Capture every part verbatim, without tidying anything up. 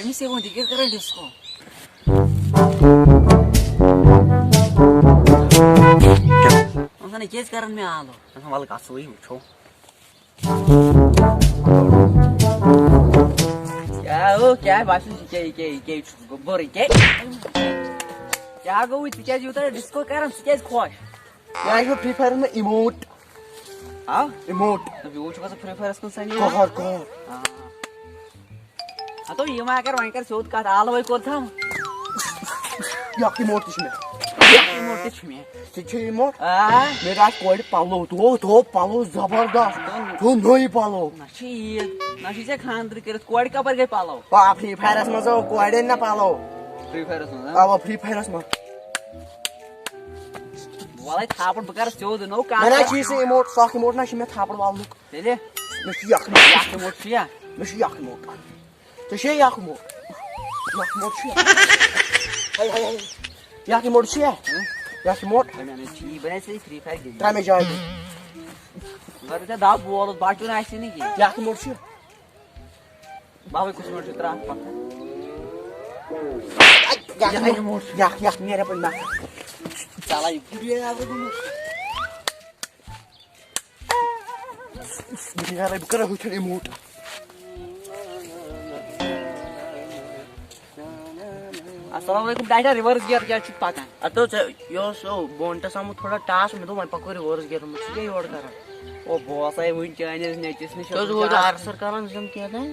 یہِ چھِ وۄنۍ تہِ کیٛاہ کران ڈِسکو؟ وۄنۍ زَن یہِ کیٛازِ کران مےٚ آلو؟ وۄنۍ وَلہٕ گژھوٕے وٕچھو۔ کیٛاہ ہو، کیٛاہ باسان چھُ، یہِ کیٛاہ، یہِ کیٛاہ، یہِ کیٛاہ چھُس بہٕ بُرٕ، یہِ کیٛاہ؟ کیٛاہ گوٚوُے، ژٕ کیٛازِ یوٗتاہ ڈِسکو کران، ژٕ کیٛازِ خۄش؟ یہِ آسہِ مےٚ فرٛی فایرَس منٛز اِموٹ۔ ہاو؟ اِموٹ۔ ویوٗ چھُکھ آسان فرٛی فایرَس کُن سَنہِ؟ قہر، قہر۔ آ۔ ہتو یہِ ما کر، وۄنۍ کر سیوٚد کتھ، آلوے کوٚر تھم۔ یہِ اکھ اِموٹ تہِ چھُ مےٚ۔ یہِ اکھ اِموٹ تہِ چھُ مےٚ۔ ژےٚ چھُے اِموٹ؟ آ۔ مےٚ درٛاے کورِ پلو، تھو، تھو پلو زبردست۔ تھو نٔے پلو۔ نہ چھِ عیٖد، نہ چھِ ژےٚ خانٛدر کٔرِتھ، کورِ کپٲرۍ گٔے پلو؟ آ، فرٛی فایرس منٛز آو کورِ نہ پلو۔ فرٛی فایرس منٛز، ہا؟ اوا، فرٛی فایرس منٛز۔ وَلَے تھاپڑ، بہٕ کَرٕ سیوٚد، نوٚو کَتھ نہ، نہ، کَر۔ چھُ یہِ سُہ اِموٹ، سُہ اَکھ اِموٹ نہ چھُ مےٚ تھاپڑ والنُک۔ تیٚلہِ؟ مےٚ چھُ یہِ اَکھ اِموٹ۔ یہِ اَکھ اِموٹ چھُ یا؟ مےٚ چھُ یہِ اَکھ اِموٹ۔ یہِ اَکھ اِموٹ چھُ یا؟ ہَے، ہَے، ہَے۔ یہِ اَکھ اِموٹ چھُ یا؟ ہٕم؟ یہِ اَکھ اِموٹ۔ ہے، مےٚ نَے چھُ یی، بہٕ نَے ژےٚ یہِ فرٛی فایَر گِنٛدِتھ۔ ترٛاو مےٚ جایہِ۔ مگر ژےٚ دَب وولُس بَچُن آسہِ نہٕ کینٛہہ۔ یہِ اَکھ اِموٹ چھُ۔ بابا، کُس مِنٹ چھُ ترٛٹھ پَتھر؟ یَکھ، یَکھ، یَکھ، یَکھ، یَکھ، نیرِ اَپٲرۍ نَکھٕ۔ ژَلان یہِ گُرے اَپٲرۍ گوٚمُت۔ بہٕ نیرٕ، بہٕ کَرٕ ہُتھٮ۪ن اِموٹ۔ السلام علیکم ڈاکٹر، ریورس گیئر کیٛازِ چھُ پَکان؟ اَتھ اوس، یہِ اوس، ہُہ، بونٹَس آمُت تھوڑا ٹاس، مےٚ دوٚپ وۄنۍ پَکو ریورس گیئر منٛز، ژٕ کیٛاہ یورٕ کَران؟ او، بہٕ اوسَے وٕنہِ چٲنِس نیٚچوِس نِش، ژٕ اوسُکھ اوسُکھ یہِ ژےٚ آرسَر کَران زَن کینٛہہ تام؟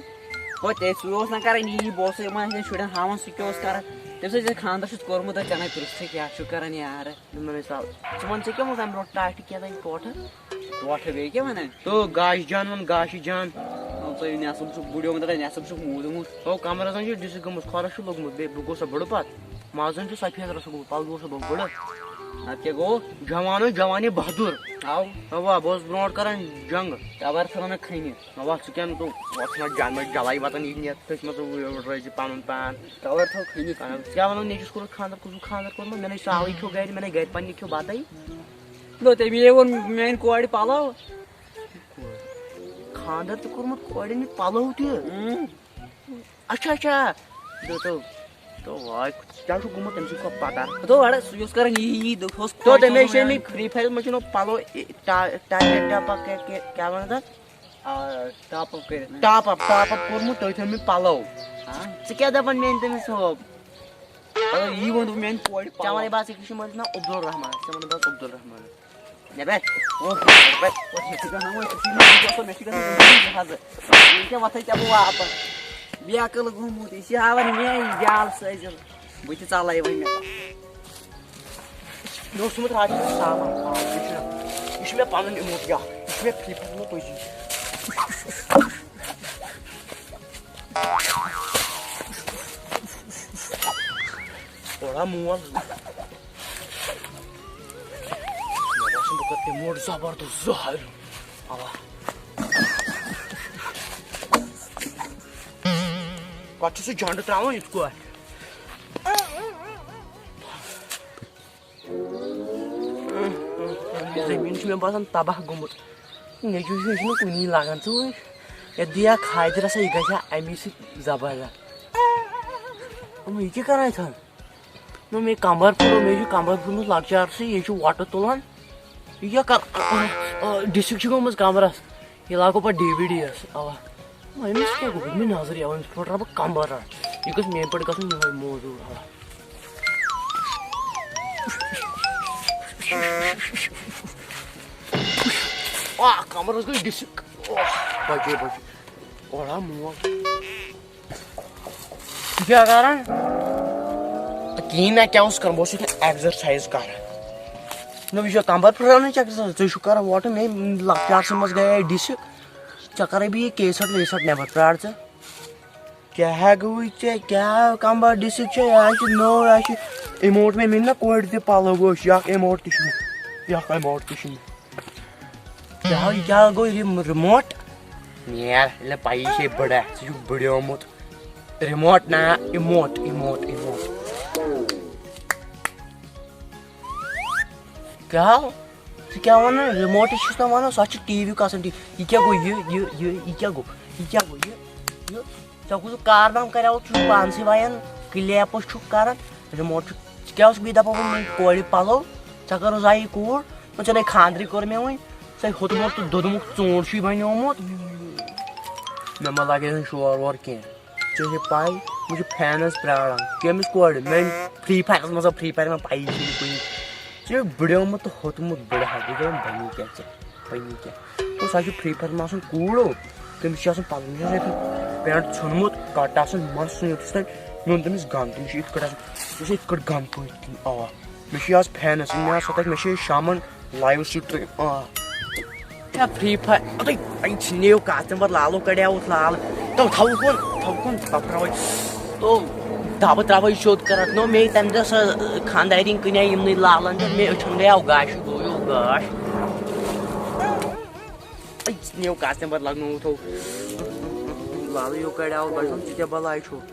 او، تیٚلہِ سُہ اوس نہ کَران یی، بہٕ اوسُے یِمَن ہِنٛدٮ۪ن شُرٮ۪ن ہاوان، سُہ کیٛاہ اوس کَران؟ تٔمۍ سٕنٛدِ خانٛدر چھُس کوٚرمُت، ژےٚ نَے پِرٛژھٕے کیٛاہ چھُ کَران یارٕ۔ دوٚپمَے سَل، ژٕ وَن ژےٚ کیٛاہ ووٚن اَمہِ برونٛٹھ ٹاٹھہِ کیٛاہ تام ٹوٹھٕ؟ ٹوٹھٕ بیٚیہِ کیٛاہ وَنان؟ تو گاش جان وَن، گاشہِ جان۔ ژٕ نٮ۪صٕب چھُکھ بُڈیومُت، نٮ۪صٕب چھُکھ موٗدمُت۔ تو کَمرَس زَن چھِ ڈِسٕک گٔمٕژ، خۄرَس چھُ لوٚگمُت، بیٚیہِ بہٕ گوٚو سا بٔڑٕ پَتہٕ۔ مَس زَن چھُ سفید رَسہٕ گوٚمُت، پَلو گوٚو سا بہٕ بٔڑٕ۔ اَدٕ کیٛاہ گوٚو؟ جوانو جوانی بہادُر۔ آو۔ اَوا، بہٕ اوسُس برونٛٹھ کَران جنٛگ۔ کَبَر ژھٕنو مےٚ کھٔنِتھ۔ اَوا، ژٕ کیٛاہ نہٕ تو، وَتھ ژھٕنان جان مےٚ جَلَے وَتَن یہِ نِتھ، تٔتھۍ منٛز روزِ پَنُن پان۔ کَبَر تھاو کھٔنِتھ۔ اَہَن حظ، ژٕ کیٛاہ وَنو، نیٚچوِس کوٚرُتھ خانٛدر، کُس خانٛدر کوٚرمُت؟ مےٚ نَے سہلٕے کھیوٚو گَرِ، مےٚ نَے گَرِ پنٛنہِ کھیوٚو بَتَے۔ نو، تٔمی ووٚن میٛانہِ کورِ پَلو۔ خانٛدر تہِ کوٚرمُت کورِ، نِتھ پَلو تہِ۔ اۭں۔ اچھا، اچھا۔ دوٚپُن، تو واے، کیٛاہ چھُ گوٚمُت تٔمۍ سٕنٛدِ کھۄتہٕ پَتہ؟ دوٚپ اَڑٕ سُہ یوٗز کَران یی، یی، دوٚپُس، تو تَمے چھِ أمۍ فرٛی فایرَس منٛز چھُنہٕ پَلو، ٹا-، ٹاپَپ، ٹاپَپ، کیٛاہ، کیٛاہ، کیٛاہ وَنان تَتھ؟ آ، ٹاپَپ کٔرِتھ۔ ٹاپَپ، ٹاپَپ کوٚرمُت، تُہۍ تھٲومٕتۍ پَلو۔ ہاں؟ ژٕ کیٛاہ دَپان میٛانہِ تٔمِس ہُہ؟ مطلب، یی ووٚن دوٚپُن میٛانہِ کورِ پَلو۔ چاوَلے بَس، یہِ چھُ مےٚ ناو عبدالرحمان، ژےٚ وَنہٕ بَس عبدالرحمان۔ نٮ۪بر۔ اوس نٮ۪بر۔ اوس مےٚ چھِ گژھان وۄنۍ، ژٕ چھُے مےٚ یہِ گژھان، مےٚ چھِ گژھان زندگی حظ۔ ییٚلہِ ژےٚ وۄتھَے ژےٚ بہٕ واپَس۔ بے عقل گوٚمُت، یہِ چھِ ہاوان مےٚ یہِ جال سٲزِل۔ بہٕ تہِ ژَلَے وۄنۍ مےٚ۔ مےٚ اوس تھوٚمُت راتھ کیُتھ سامان، آ، یہِ چھُ، یہِ چھُ مےٚ پَنُن اِموٹ، یہِ چھُ مےٚ فرٛی فایَر منٛز پٔزی۔ تھوڑا مول۔ مےٚ باسان، بہٕ کَرٕ تَمہِ موٗڈ زبردست زہر۔ اَوا۔ پَتہٕ چھُ سُہ جنٛڈٕ ترٛاوان یِتھ کٲٹھۍ۔ یہِ زٔمیٖن چھُ مےٚ باسان تباہ گوٚمُت۔ نیٚچوٗ چھُ، یہِ چھُنہٕ کُنی لگان۔ ژٕ وٕچھ، یَتھ دِیا کھادِ رَسا، یہِ گژھِ ہا اَمی سۭتۍ زبردست۔ اَما یہِ کیٛاہ کران یِتھَن؟ نہ، مےٚ کمبر پھُلو، مےٚ چھُ کمبر پھُلمُت لۄکچارسٕے، یہِ چھُ وۄٹہٕ تُلان۔ یہِ کیٛاہ کر-، آ، آ، ڈِسِک چھِ گٔمٕژ کمبرس۔ یہِ لاگو پتہٕ ڈی وی ڈی یس۔ اوا۔ وۄنۍ أمِس کیٛاہ گوٚو؟ مےٚ نظر یِوان، أمِس پٮ۪ٹھ رٹہٕ بہٕ کمبر رٹھ۔ یہِ گژھِ میٛانہِ پٮ۪ٹھ گژھُن یِہوٚے موزوٗر۔ اوا۔ آ، کمبرس گٔے ڈِسِک۔ آ، بچے، بچے۔ اورا مول۔ ژٕ کیٛاہ کران؟ تہٕ کِہیٖنۍ نہ، کیٛاہ اوس کران؟ بہٕ اوسُس ییٚتہِ exercise کران۔ نہ، یہِ چھُ کمبر پھٕٹراونٕچ exercise۔ ژٕ چھُکھ کران وۄٹہٕ، مےٚ لۄکچارسٕے منٛز گٔیے ڈِسِک۔ ژےٚ کرے بہٕ یہِ کیسٹ ویسٹ نٮ۪بر، پرٛار ژٕ۔ کیٛاہ ہا گوٚوُے ژےٚ؟ کیٛاہ کمبر ڈِسِک چھےٚ؟ یہِ حظ چھِ نٔو، یہِ حظ چھِ اِموٹ مےٚ مِلہِ نہ کورِ تہِ پلو گوٚو، یہِ اکھ اِموٹ تہِ چھُ مےٚ، یہِ اکھ اِموٹ تہِ چھُ مےٚ۔ کیٛاہ، یہِ کیٛاہ گوٚو یہِ رِموٹ؟ نیر، ییٚلہِ پَیی چھے بٕڑا، ژٕ چھُکھ بٕڑیومُت۔ رِموٹ نا، اِموٹ، اِموٹ، اِموٹ۔ کیٛاہ؟ ژٕ کیٛاہ وَنان؟ رِموٹٕے چھُس نہ وَنان، سُہ چھُ ٹی وی یُک آسان۔ ٹی-، یہِ کیٛاہ گوٚو؟ یہِ، یہِ، یہِ، یہِ کیٛاہ گوٚو؟ یہِ کیٛاہ گوٚو؟ یہِ، یہِ؟ ژےٚ کُس کارنام کریو، ژٕ چھُکھ پانسٕے وایان، کلیپس چھُکھ کران۔ رِموٹ چھُ، ژٕ کیٛاہ اوسُکھ بیٚیہِ دپان، وۄنۍ کورِ پلو، ژےٚ کٔرٕے زایہِ کوٗر، نہ ژےٚ نے خانٛدرٕے کوٚر مےٚ وۄنۍ، ژےٚ ہوٚتمُت تہٕ دوٚدمُت ژوٗنٛٹھ چھُے بنیومُت۔ مےٚ ما لگے وۄنۍ شور وور کینٛہہ۔ ژےٚ چھے پَے، مےٚ چھُ فینَس پرٛاران۔ کٔمِس کورِ؟ مےٚ Free Fireَس منٛز آو Free Fire، مےٚ پَیی چھُنہٕ کُنہِ۔ ژےٚ چھُ بٕڈیومُت تہٕ ہوٚتمُت بٕڈٕ ہَتھ، بہٕ دَپَے بَنی کیٛاہ ژےٚ؟ بَنی کیٛاہ؟ گوٚو سُہ ہا چھُ Free Fire منٛز آسان کوٗلو، تٔمِس چھِ آسان پَلو، مےٚ چھُ آسان یِتھ کٔنۍ پٮ۪نٛٹ ژھیوٚنمُت، کَٹ آسان مَس ژھیوٚنمُت، یُتھ تَتہِ میون تٔمِس گَن، تٔمِس چھِ یِتھ کٔٹھۍ آسان، یہِ چھِ یِتھ کٔٹھۍ گَن پٲٹھۍ، آ۔ مےٚ چھُ یہِ آز فینَس، مےٚ آسہٕ تَتہِ، مےٚ چھِ یہِ شامَن live stream ترٛٲوِتھ، آ۔ کیٛاہ Free Fire؟ اَدٕ وۄنۍ ژھٕنِو کَتھ، تَمہِ پَتہٕ لالو کَڑیٛاوُتھ لال۔ تو تھاوُکھ وۄنۍ، تھاوُکھ وۄنۍ، پَتہٕ ترٛاوَے۔ تو دَبہٕ ترٛاوَے سیوٚد کَرَتھ۔ نو مے تَمہِ دۄہ سۄ خانٛدارِنۍ کٕنیٛاے یِمنٕے لالَن تہٕ مے أچھَن گٔیو گاش، گوٚو یو گاش۔ أے ژھٕنِو کَتھ، تَمہِ پَتہٕ لَگنووُتھ ہو۔ لالٕے یو کَڑیٛاو، بَچَن ژٕ کیٛاہ بَلاے چھُکھ؟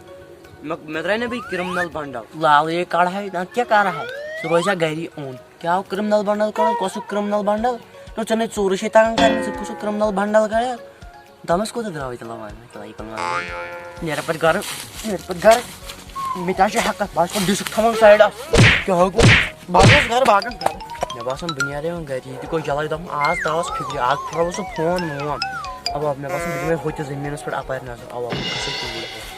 مےٚ، مےٚ درٛاے نہ بیٚیہِ criminal bundle۔ لالٕے کَڑہاے، نَتہٕ کیٛاہ کَرٕہاے؟ سُہ روزِ ہا گَری اوٚن۔ کیٛاہ آو criminal bundle کَڑُن؟ کۄسُک criminal bundle؟ نہ، ژےٚ نے ژوٗرٕ چھے تَگان کَرٕنۍ، ژٕ کُسُک criminal bundle کَڑَکھ؟ دَمَس کوٗتاہ درٛاو ییٚتہِ لَوان؟ مےٚ تہِ لَگہِ پَنُن وَنُن۔ نیرٕ پَتہٕ گَرٕ، نیرٕ پَتہٕ گَرٕ۔ مےٚ تہِ حظ چھِ حَقَس، بہٕ حظ چھُس ڈِسٕک تھاوان سایڈَس۔ کیٛاہ ہا گوٚو؟ بہٕ حظ گوس گَرٕ، بہٕ حظ گوس گَرٕ۔ مےٚ باسان، بہٕ نیرٕ وۄنۍ گَرِ، یہِ تہِ گوٚو یَلَے دَپُن، آز ترٛاوَس فِکرِ، آز پھٕٹراوَس سُہ فون وون۔ اَوا، مےٚ باسان، بہٕ دِمَے ہوٚتہِ زٔمیٖنَس پٮ۪ٹھ اَپارِ نظر، اَوا، بہٕ کھسَے توٗرۍ۔